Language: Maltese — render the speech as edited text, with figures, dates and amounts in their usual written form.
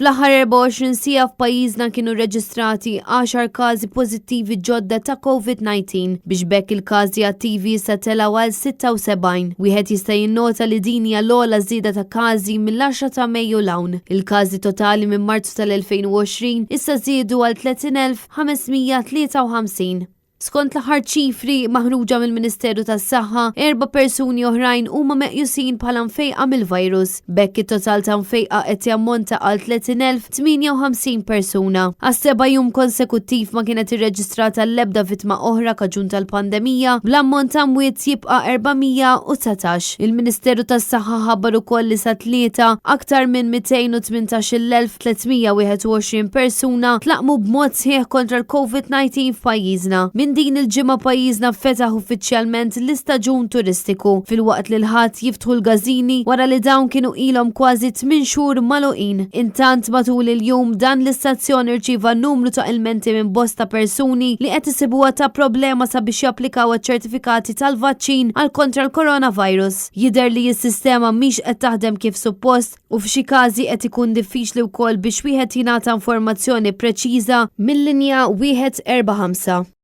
Fl-aħħar 24 siegħa f'pajjiżna kienu rreġistrati għaxar każi pożittivi ġodda ta' Covid-19 biex b'hekk il-każi attivi issa telgħu għal 76. Wieħed jista' jinnota li din hija l-ogħla żieda ta' każi mill-10 ta' Mejju 'l hawn. Il-każi totali minn Marzu tal-2020 issa żiedu għal 30,553. Skont l-aħħar ċifri maħruġa mill-Ministeru tas-Saħħa, erba' persuni oħrajn huma meqjusin bħala mfejqa mill-virus. B'hekk it-total ta' mfejqa qed jammonta għal 30,058 persuna. Għas-seba' jum konsekuttiv ma kienet irreġistrata l-ebda vittma oħra kaġun tal-pandemija, bl-ammont ta' mwiet jibqa' 419. Il-Ministeru tas-Saħħa ħabbar ukoll li sat-Tlieta, aktar minn 218,321 persuna tlaqqmu b'mod sħiħ kontra l-Covid-19 f'pajjiżna. Minn din il-ġimgħa pajjiżna fetaħ uffiċjalment l-istaġun turistiku, filwaqt li l-Ħadd jiftħu l-gażini wara li dawn kienu ilhom kważi tminn xhur magħluqin. Intant matul il-jum dan l-istazzjon irċieva numru ta' ilmenti minn bosta persuni li qed isibuha ta' problema sabiex japplikaw għaċ-ċertifikati tal-vaċċin għal kontra l-coronavirus. Jidher li s-sistema mhix qed taħdem kif suppost u f'xi każi qed ikun diffiċli wkoll biex wieħed jingħata informazzjoni preċiża mil-linja 145.